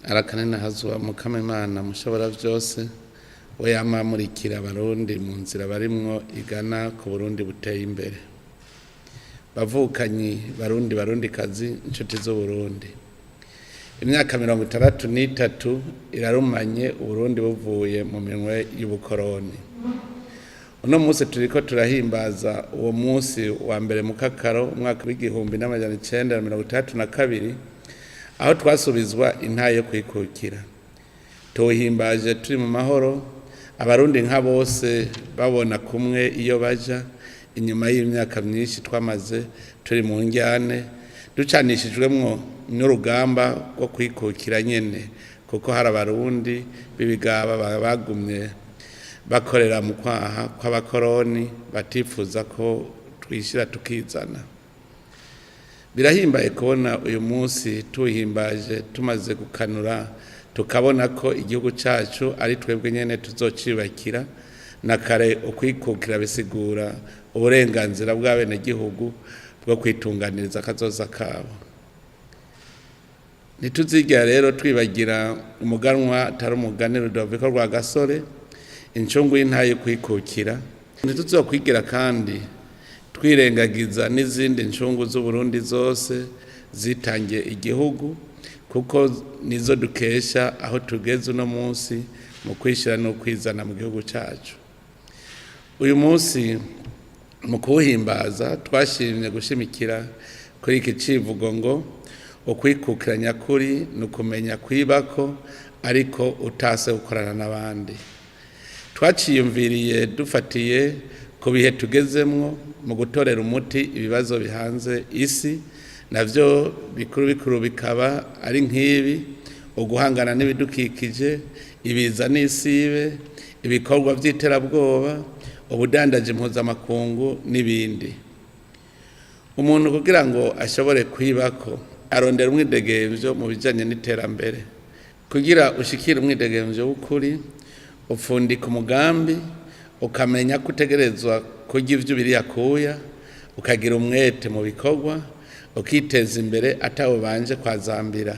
Arakanenahazwa Mukama Imana mushobora vyose, we yama amurikira Abarundi mu nzira barimwo igana ku Burundi buteye imbere. Bavukanyi Barundi, Barundikazi, inshuti z'Uburundi, imyaka 63 irarumanye Uburundi buvuye mu minwe y'ubukoroni. Uno munsi turiko turahimbaza uwo munsi wa mbere Mukakaro umwaka w'1962, aho twasubizwa intahe yo kwikukira. Tuwuhimbaje turi mu mahoro, Abarundi nka bose babona kumwe iyo baja, inyuma y'imyaka myinshi twamaze turi mu njyane, ducanishijwemwo n'urugamba rwo kwikukira nyene, kuko hari Abarundi b'ibigaba bagumye bakorera mu kwaha kw'abakoroni, batifuza ko twishira tukizana. Birahimbaye kubona uyu munsi tuwuhimbaje tumaze gukanura, tukabona ko igihugu cacu ari twebwe nyene tuzociyubakira. Na kare ukwikukira bisigura uburenganzira bw'abenegihugu bwo kwitunganiriza akazoza kabo. Ntituzigera rero twibagira umuganwa atari umugani Rudoviko Rwagasore, incungu y'intahe kwikukira. Ntituzokwigira kandi twirengagiza n'izindi ncungu z'Uburundi zose zitangiye igihugu, kuko nizo dukesha aho tugeze uno munsi mu kwishira no kwizana mu gihugu cacu. Uyu munsi mu kuwuhimbaza twashimye gushimikira kuri iki civugo ngo ukwikukira nyakuri ni ukumenya kwibako ariko utase gukorana n'abandi. Twaciyumviriye dufatiye ku bihe tugezemwo mu gutorera umuti ibibazo bihanze isi, navyo bikuru bikuru bikaba ari nk'ibi: uguhangana n'ibidukikije, ibiza n'isibe, ibikorwa vy'iterabwoba, ubudandaji mpuzamakungu n'ibindi. Umuntu kugira ngo ashobore kwibako arondera umwidegemvyo mu bijanye n'iterambere. Kugira ushikire umwidegemvyo w'ukuri, upfundika umugambi, ukamenya ko utegerezwa kurya ivyo ubiriye akuya, ukagira umwete mu bikorwa, ukiteza imbere atawubanje kwazambira,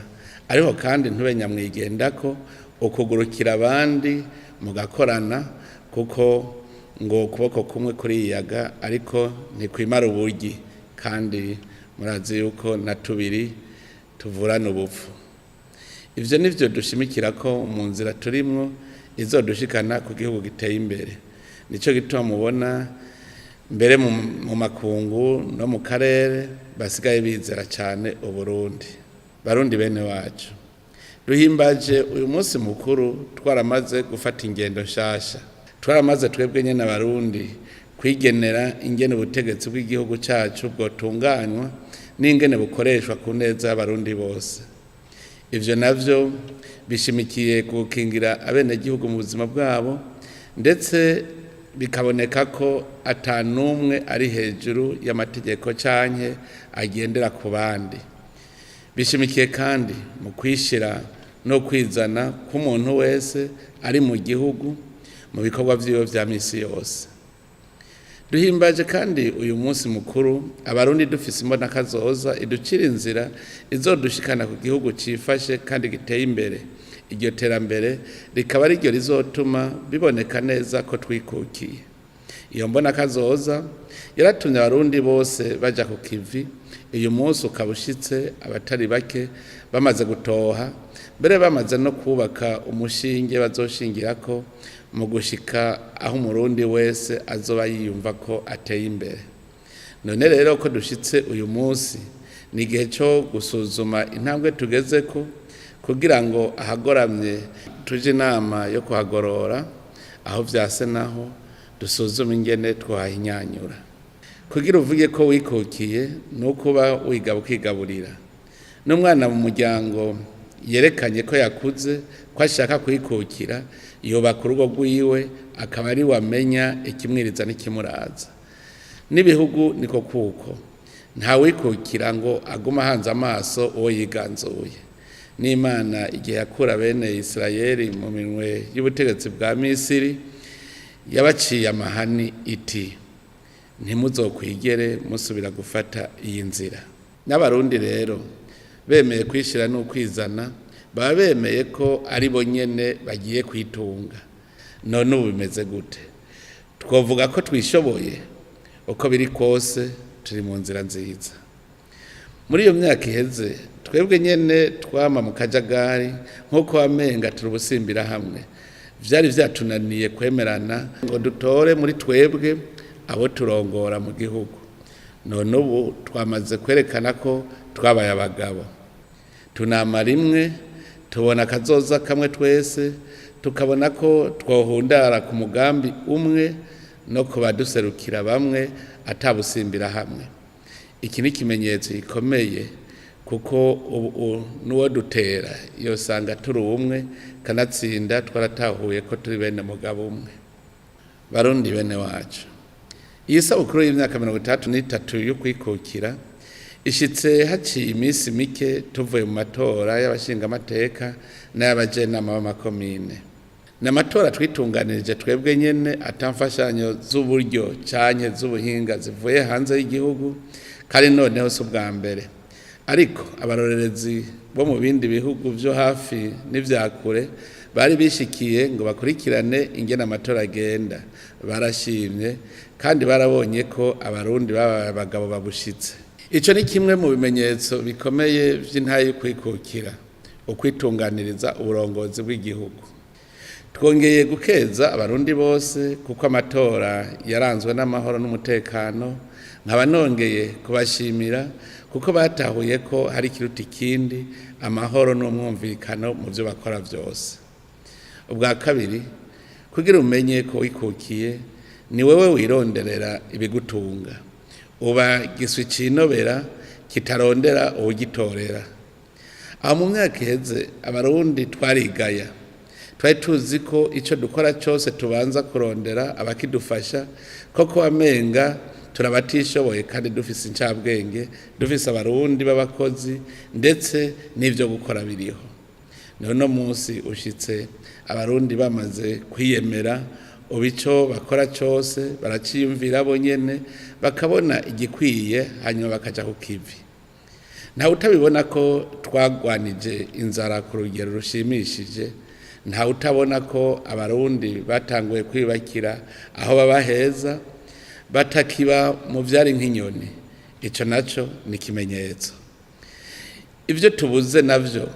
ariko kandi ntube nyamwigendako, ukugurukira abandi mugakorana, kuko ngo ukuboko kumwe kuriyaga ariko ntikwimara uburyi, kandi murazi yuko na tubiri tuvurana ubupfu. Ivyo nivyo dushimikira ko mu nzira turimwo izodushikana ku gihugu giteye imbere. Nico gituma mubona mbere mu makungu no mu karere basigaye bizera cane Uburundi. Barundi bene wacu, duhimbaje uyu munsi mukuru twaramaze gufata ingendo nshasha, twaramaze twebwe nyene Abarundi kwigenera ingene ubutegetsi bw'igihugu cacu bwotunganywa n'ingene bukoreshwa ku neza y'Abarundi bose. Ivyo navyo bishimikiye gukingira abenegihugu mu buzima bwabo, ndetse bikaboneka ko ata n'umwe ari hejuru y'amategeko canke agendera ku bandi. Bishimikiye kandi mu kwishira no kwizana k'umuntu wese ari mu gihugu mu bikorwa vyiwe vya misi yose. Duhimbaje kandi uyu munsi mukuru Abarundi dufise imbonakazoza iducira inzira izodushikana ku gihugu cifashe kandi giteye imbere. Iryo terambere rikaba ariryo rizotuma biboneka neza ko twikukiye. Iyo mbonakazoza yaratumye Abarundi bose baja ku kivi. Uyu munsi ukaba ushitse abatari bake bamaze gutoha, mbere bamaze no kubaka umushinge bazoshingirako mu gushika aho Umurundi wese azoba yiyumva ko ateye imbere. None rero ko dushitse uyu munsi, ni igihe co gusuzuma intambwe tugezeko, kugira ngo ahagoramye tuje inama yo kuhagorora, aho vyase naho dusuzume ingene twohahinyanyura. Kugira uvuge ko wikukiye ni ukuba wiga ukigaburira. N'umwana mu muryango yerekanye ko yakuze, ko ashaka kwikukira, yubaka urugo rwiwe, akaba ari we amenya ikimwiriza n'ikimuraza. N'ibihugu niko kuko ntawikukira ngo agume ahanze amaso uwo yiganzuye. N'Imana igihe yakura bene Isirayeli mu minwe y'ubutegetsi bwa Misiri, yabaciye amahani iti: ntimuzokwigere musubira gufata iyi nzira. N'Abarundi rero bemeye kwishira n'ukwizana, Baba bemeye ko ari bo nyene bagiye kwitunga. None ubu bimeze gute? Twovuga ko twishoboye? Uko biri kose turi mu nzira nziza. Muri iyo myaka iheze twebwe nyene twama mu kajagari, nk'uko wamenga turi ubusimbira hamwe. Vyari vyatunaniye kwemerana ngo dutore muri twebwe abo turongora mu gihugu. None ubu twamaze kwerekana ko twabaye abagabo, tunama rimwe, tubona akazoza kamwe twese, tukabona ko twohundara ku mugambi umwe no ku baduserukira bamwe, atabusimbira hamwe. Iki ni ikimenyetso gikomeye, kuko ubu n'uwo dutera yosanga turi umwe. Kanatsinda twaratahuye ko turi bene mugabo umwe. Barundi bene wacu, iyi sabukuru y'imyaka 63 yo kwikukira ishitse haciye iminsi mike tuvuye mu matora y'abashingamateka n'ay'abajenama b'amakomine. Ni amatora twitunganirije twebwe nyene, atamfashanyo z'uburyo canke z'ubuhinga zivuye hanze y'igihugu. Kandi noneho si ubwa mbere, ariko abarorerezi bo mu bindi bihugu vyo hafi n'ivya kure bari bishikiye ngo bakurikirane ingene amatora agenda. Barashimye kandi barabonye ko Abarundi babaye abagabo babushitse. Ico ni kimwe mu bimenyetso bikomeye vy'intahe yo kwikukira, ukwitunganiriza uburongozi bw'igihugu. Twongeye gukeza Abarundi bose kuko amatora yaranzwe n'amahoro n'umutekano. Nkaba nongeye kubashimira kuko batahuye ko hari ikiruta ikindi, amahoro n'umwumvikano mu byo bakora byose. Ubwa kabiri, kugira umenye ko wikukiye, ni wewe wironderera ibigutunga. Uba giswi cinobera kitarondera uwugitorera. Aho mu myaka iheze Abarundi twarigaya, twari tuzi ko icyo dukora cyose tubanza kurondera abakidufasha, koko amenga turabatishoboye kandi dufise incabwenge, dufise Abarundi b'abakozi, ndetse n'ibyo gukora biriho. None munsi ushitse Abarundi bamaze kwiyemera. Ubu ico bakora cyose baraciyumvira bo nyene, bakabona igikwiye, hanyuma bakaja ku kivi. Ntawe utabibona ko twagwanije inzara ku rugero rushimishije. Ntawe utabona ko Abarundi batanguye kwibakira aho baba heza, batakiba mu vyari nk'inyoni. Ico naco ni ikimenyetso. Ibyo tubuze navyo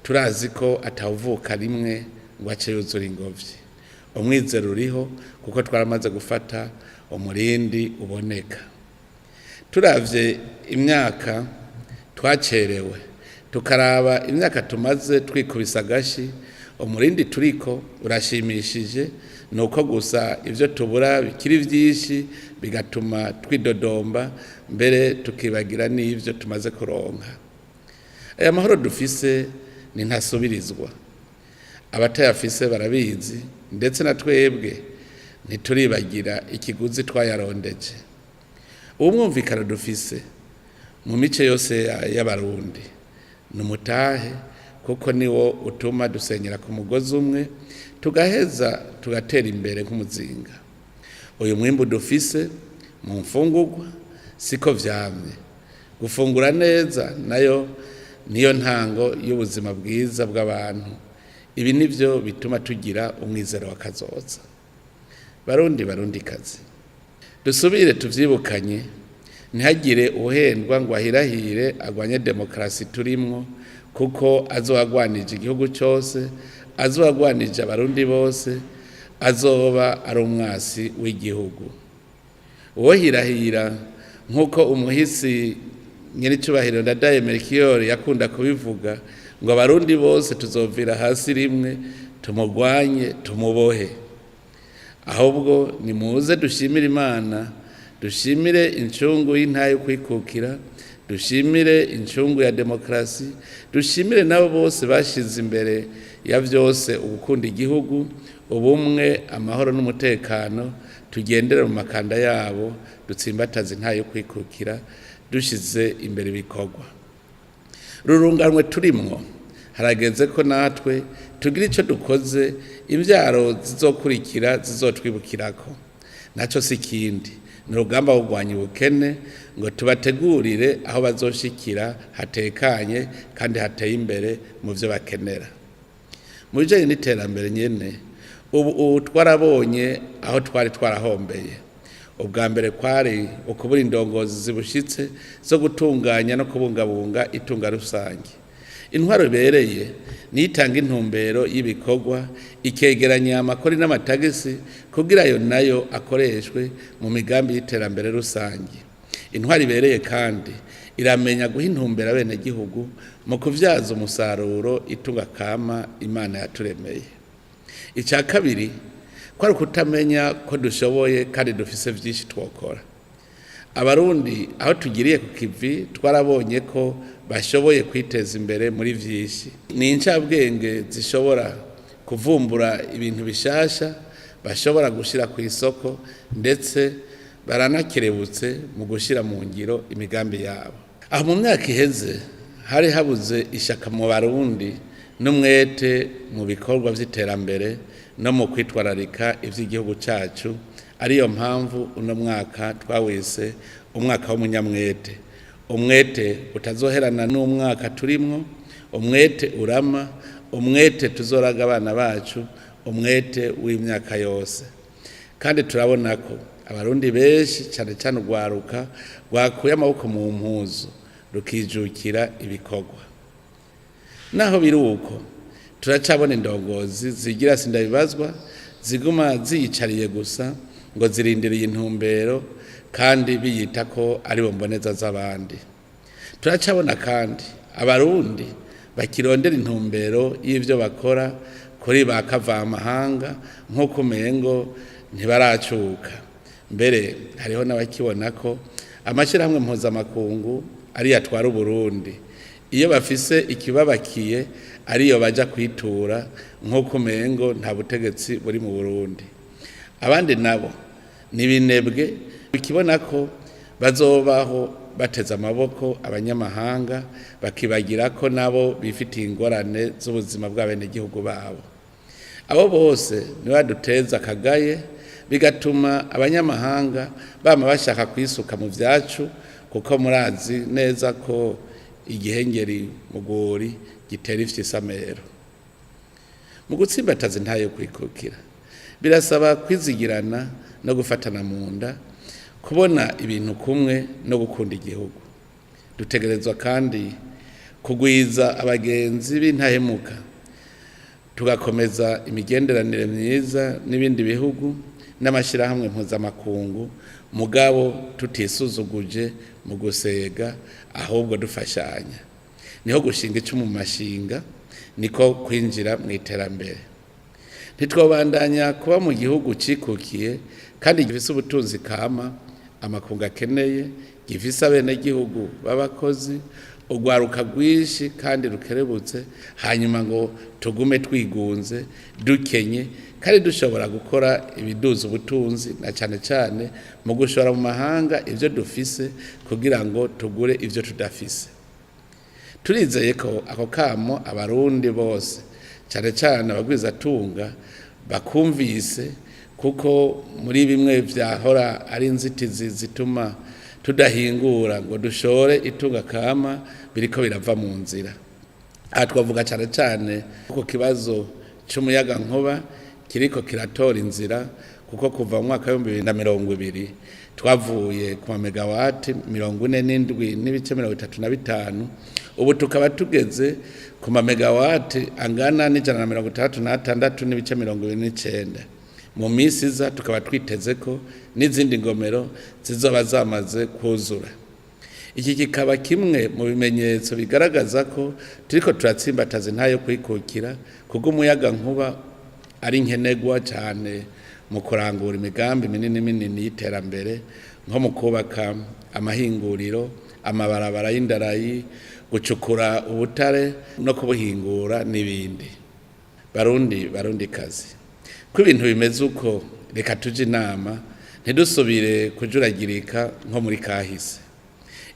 turazi ko atawuvuka rimwe ngo ace yuzura ingobyi. Umwizero uriho kuko twaramaze gufata umurindi uboneka. Turavye imyaka twacerewe, tukaraba imyaka tumaze twikubisa agashi, umurindi turiko urashimishije. Ni uko gusa ibyo tubura bikiri byinshi, bigatuma twidodomba, mbere tukibagira n'ibyo tumaze kuronka. Aya mahoro dufise ni ntasubirizwa. Abatayafise barabizi, ndetse na twebwe ntituribagira ikiguzi twayarondeje. Ubu mwumvikano dufise mu mice yose y'Abarundi ni umutahe, kuko niwo utuma dusenyera ku mugozi umwe, tugaheza tugatera imbere nk'umuzinga. Uyu mwimbu dufise mu mfungurwa siko vyamye. Gufungura neza nayo niyo ntango y'ubuzima bwiza bw'abantu. Ibi nivyo bituma tugira umwizero wa kazoza. Barundi, Barundikazi, dusubire tuvyibukanye. Ntihagire uhendwa ngo ahirahire agwanye demokarasi turimwo, kuko azoagwanije igihugu cyose, azoagwanije Abarundi bose, azoba ari umwasi w'igihugu. Uwo hirahira, nk'uko umuhisi nyir'icyubahiro Ndadaye Melchior yakunda kubivuga, ngo Abarundi bose tuzovira hasi rimwe tumugwanye, tumubohe. Ahubwo nimuze dushimire Imana, dushimire incungu y'intahe yo kwikukira, dushimire incungu ya demokarasi, dushimire nabo bose bashize imbere ya byose ugukunda igihugu, ubumwe, amahoro n'umutekano. Tugendere mu makanda yabo, dutsimbataze intahe yo kwikukira dushize imbere ibikorwa. Rurunganwe turimwo, harageze ko natwe tugira icyo dukoze imbyaro zizokurikira zizotwibukirako. Nacyo si ikindi, Ni urugamba rwo kurwanya ubukene ngo tubategurire aho bazoshikira hatekanye kandi hateye imbere mu byo bakenera. Mu bijanye n'iterambere nyene, ubu twarabonye aho twari twarahombeye. Ubwa mbere kwari ukubura indongozi zibushitse zo gutunganya no kubungabunga itunga rusange. Intwaro ibereye niyo itanga intumbero y'ibikorwa, ikegeranya amakori n'amatagisi kugira ayo nayo akoreshwe mu migambi y'iterambere rusange. Intwaro ibereye kandi iramenya guha intumbero abenegihugu mu kuvyaza umusaruro itunga kama Imana yaturemeye. Icya kabiri kwari ukutamenya ko dushoboye kandi dufise vyinshi twokora. Abarundi aho tugiriye ku kivi twarabonye ko bashoboye kwiteza imbere muri vyinshi. Ni incabwenge zishobora kuvumbura ibintu bishasha bashobora gushira ku isoko, ndetse baranakerebutse mu gushira mu ngiro imigambi yabo. Aho mu myaka iheze hari habuze ishaka mu Barundi n'umwete mu bikorwa vy'iterambere no mu kwitwararika ivy'igihugu cacu, ariyo mpamvu uno mwaka twawise umwaka w'umunyamwete. Umwete utazoherana n'umwaka turimwo, umwete urama, umwete tuzoraga abana bacu, umwete w'imyaka yose. Kandi turabona ko Abarundi benshi, cane cane urwaruka, rwakuye amaboko mu mpuzu rukijukira ibikorwa. Naho biri uko, turacabona indongozi zigira sindabibazwa, ziguma ziyicariye gusa ngo zirindiriye intumbero kandi biyita ko aribo mboneza z'abandi. Turacabona kandi Abarundi bakirondera intumbero y'ivyo bakora kuri ba kavamahanga, nk'uko umengo ntibaracuka. Mbere hariho n'abakibona ko amashyirahamwe mpuzamakungu ariyo atwara Uburundi, iyo bafise ikibabakiye ariyo baja kwitura, nk'uko umengo nta butegetsi buri mu Burundi. Abandi nabo ni binebwe bikibona ko bazobaho bateze amaboko abanyamahanga, bakibagira ko nabo bifitiye ingorane z'ubuzima bw'abenegihugu babo. Abo bose nibo baduteza akagaye, bigatuma abanyamahanga bama bashaka kwisuka mu vyacu, kuko murazi neza ko igihengeri mu rwuri gitera ifyisamero. Mu gutsimbataza intahe yo kwikukira birasaba kwizigirana no gufatana mu nda, kubona ibintu kumwe no gukunda igihugu. Dutegerezwa kandi kugwiza abagenzi b'intahemuka, tugakomeza imigenderanire myiza n'ibindi bihugu n'amashyirahamwe mpuzamakungu, mugabo tutisuzuguje mu gusega, ahubwo dufashanya. Niho gushinga icumu mu mashinga, niko kwinjira mu iterambere. Ntitwobandanya kuba mu gihugu cikukiye kandi gifise ubutunzi kama amakungu akeneye, gifise abenegihugu b'abakozi, urwaruka rwinshi kandi rukerebutse, hanyuma ngo tugume twigunze dukenye kandi dushobora gukora ibiduza ubutunzi, na cane cane mu gushora mu mahanga ivyo dufise kugira ngo tugure ivyo tudafise. Turizeye ko ako kamo Abarundi bose, cane cane abagwizatunga, bakumvise, kuko muri bimwe vyahora ari inzitizi zituma tudahingura ngo dushore itunga kama biriko birava mu nzira. Aha twavuga cane cane ku kibazo c'umuyagankuba kiriko kiratora inzira, kuko kuva mu mwaka w'2020 twavuye ku mamegawati 47.35, ubu tukaba tugeze ku mamegawati angana n'166.29. Mu minsi iza tukaba twiteze ko n'izindi ngomero zizoba zamaze kuzura. Iki kikaba kimwe mu bimenyetso bigaragaza ko turiko turatsimbataza intahe yo kwikukira, kuko umuyagankuba ari nkenerwa cyane mu kurangura imigambi minini minini y'iterambere, nko mu kubaka amahinguriro, amabarabara y'indarayi, gucukura ubutare no kubuhingura n'ibindi. Barundi, Barundi kazi, ko ibintu bimeze uko, reka tuje inama, ntidusubire kujuragirika nko muri kahise.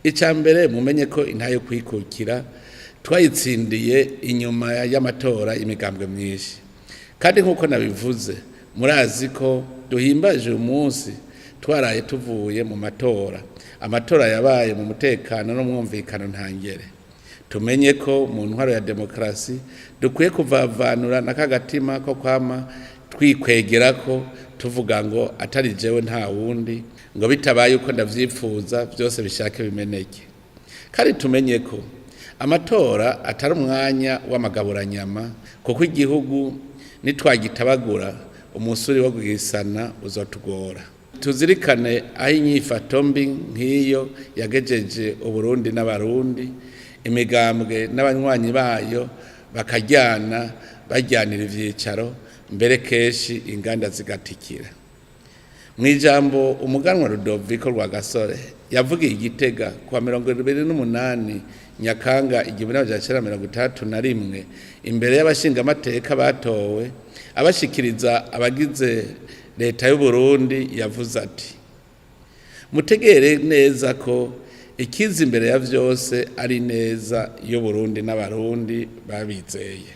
Icya mbere, mumenye ko intahe yo kwikukira twayitsindiye inyuma y'amatora y'imigambwe myinshi, kandi nk'uko nabivuze, murazi ko duhimbaje uyu munsi. Twaraye tuvuye mu matora, amatora yabaye mu mutekano n'umwumvikano ntangere. Tumenye ko mu ntwaro ya demokarasi dukwiye kuvavanura n'akagatima ko kwama twikwegera ko tuvuga ngo atari jewe nta wundi, ngo bitabaye uko ndavyifuza byose bishake bimeneke. Kandi tumenye ko amatora atari umwanya w'amagaburanyama, kuko igihugu nitwagitabagura umusuri wo kugisana uzotugora. Tuzirikane aho inyifato mbi nk'iyo yagejeje Uburundi n'Abarundi, imigambwe n'abanywanyi bayo bakajyana bajyanira ivyicaro, mbere kenshi inganda zigatikira. Mu ijambo umuganwa Rudoviko Rwagasore yavugiye Igitega kuwa 28 Nyakanga 1961 imbere y'abashingamateka batowe, abashikiriza abagize leta y'u Burundi, yavuze ati: "Mutegere neza ko ikiza imbere ya vyose ari neza y'u Burundi n'Abarundi babizeye.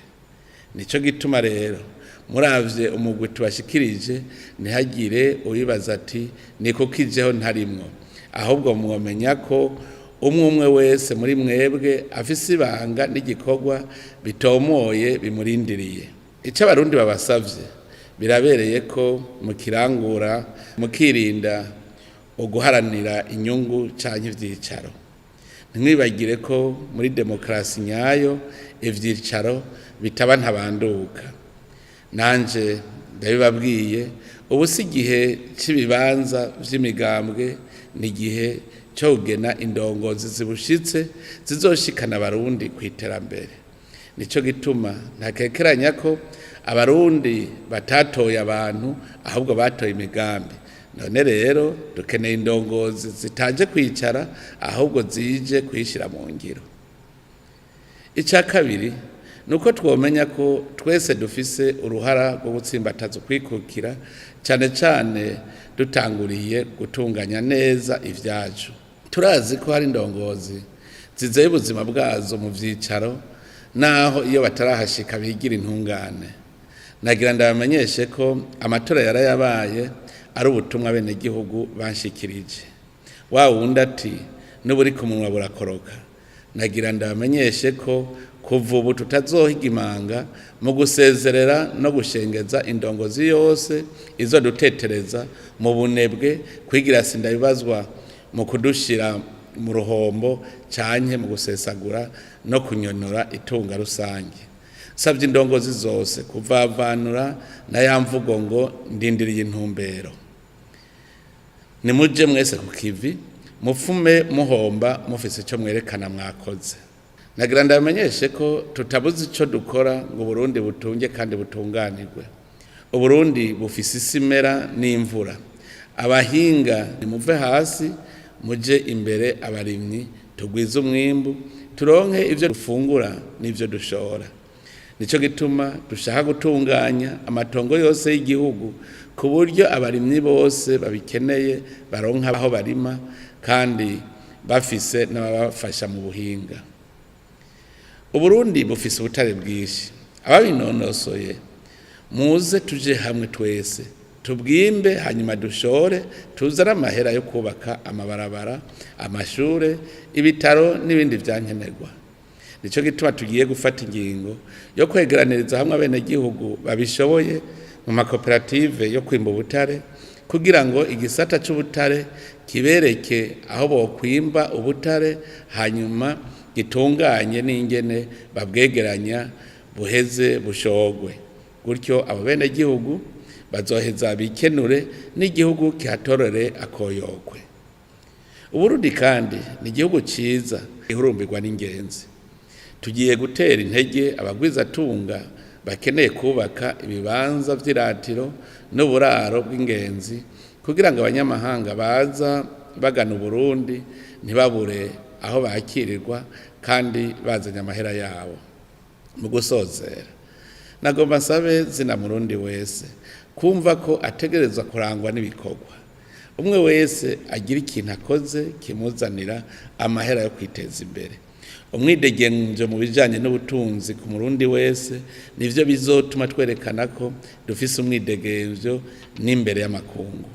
Nico gituma rero muravye umugwi tubashikirije, ntihagire uwibaza ati ni kuko ijeho ntarimwo, ahubwo mwomenya ko umwe umwe wese muri mwebwe afise ibanga n'igikorwa bitomoye bimurindiriye. Ico Abarundi babasavye birabereye ko mukirangura, mukirinda uguharanira inyungu canke ivyicaro. Ntimwibagire ko muri demokarasi nyayo ivyicaro bitaba ntabanduka. Nanje ndabibabwiye, ubu si igihe c'ibibanza vy'imigambwe, ni igihe cyo kugena indongozi zibushitse zizoshikana Abarundi ku iterambere. Nico gituma ntakekeranya ko Abarundi batatoye abantu, ahubwo batoye imigambi. None rero dukeneye indongozi zitaje kwicara, ahubwo zije kuyishyira mu ngiro. Icya kabiri ni uko twomenya ko twese dufise uruhara rwo gutsimbataza ukwikukira, cyane cyane dutanguriye gutunganya neza ibyacu. Turazi ko hari indongozi zizeye ubuzima bwazo mu byicaro, naho iyo batarahashika bigira intungane. Nagira ndabamenyeshe ko amatora yarayabaye ari ubutumwa abenegihugu banshikirije. Wa wundi ati n'uburi ku munwa burakoroka. Nagira ndabamenyeshe ko kuva ubu tutazohiga imanga mu gusezerera no gushengeza indongozi yose izodutetereza mu bunebwe, kwigira sindabibazwa, mu kudushira mu ruhombo canke mu gusesagura no kunyonora itunga rusange. Savye indongozi zose kuvavanura na ya mvugo ngo ndindiriye intumbero. Nimuje mwese ku kivi, mufume muhomba mufise ico mwerekana mwakoze. Nagira ndabamenyeshe ko tutabuze ico dukora ngo Uburundi butunge kandi butunganirwe. Uburundi bufise isi imera n'imvura. Abahinga nimuve hasi muje imbere, abarimyi tugwize umwimbu, turonke ivyo dufungura n'ivyo dushora. Nico gituma dushaka gutunganya amatongo yose y'igihugu ku buryo abarimyi bose babikeneye baronka aho barima, kandi bafise n'ababafasha mu buhinga. Uburundi bufise ubutare bwinshi. Ababinonosoye muze tuje hamwe twese tubwimbe, hanyuma dushore, tuzane amahera yo kubaka amabarabara, amashure, ibitaro n'ibindi vyankenerwa. Nico gituma tugiye gufata ingingo yo kwegeraniriza hamwe abenegihugu babishoboye mu makoperative yo kwimba ubutare, kugira ngo igisata c'ubutare kibereke aho bokwimba ubutare, hanyuma gitunganye n'ingene babwegeranya buheze bushogwe. Gutyo abo benegihugu bazoheza bikenure n'igihugu kihatorore akoyokwe. Uburundi kandi ni igihugu ciza gihurumbirwa n'ingenzi. Tugiye gutera intege abagwizatunga bakeneye kubaka ibibanza vy'iratiro n'uburaro bw'ingenzi, kugira ngo abanyamahanga baza bagana Uburundi ntibabure aho bakirirwa kandi bazanye amahera yabo. Mu gusozera, nagomba nsabe zina Murundi wese kumva ko ategerezwa kurangwa n'ibikorwa. Umwe wese agira ikintu akoze kimuzanira amahera yo kwiteza imbere. Umwidegemvyo mu bijanye n'ubutunzi ku Murundi wese nivyo bizotuma twerekana ko dufise umwidegemvyo n'imbere y'amakungu.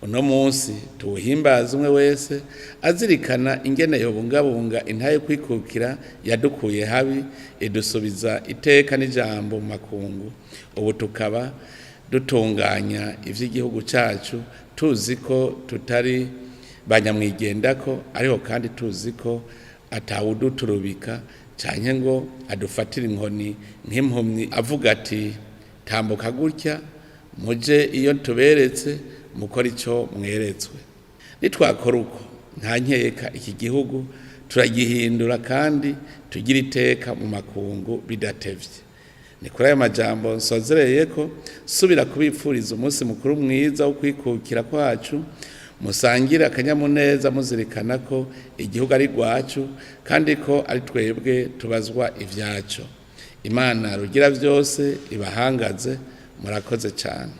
Uno munsi tuwuhimbaze umwe wese azirikana ingene yobungabunga intahe yo kwikukira yadukuye habi, idusubiza iteka n'ijambo mu makungu. Ubu tukaba dutunganya ivy'igihugu cacu tuzi ko tutari banyamwigendako, ariko kandi tuzi ko atawuduturubika canke ngo adufatire inkoni nk'impumyi avuga ati tambuka gutya muje iyo tuberetse mukora ico mweretswe. Nitwakora uko, nta nkeka iki gihugu turagihindura kandi tugira iteka mu makungu bidatevye. Ni kuri ayo majambo nsozereye ko subira kubipfuriza umunsi mukuru mwiza wo kwikukira kwacu, musangire akanyamuneza muzirikana ko igihugu ari rwacu kandi ko ari twebwe tubazwa ivyaco. Imana rugira vyose ibahangaze. Murakoze cyane.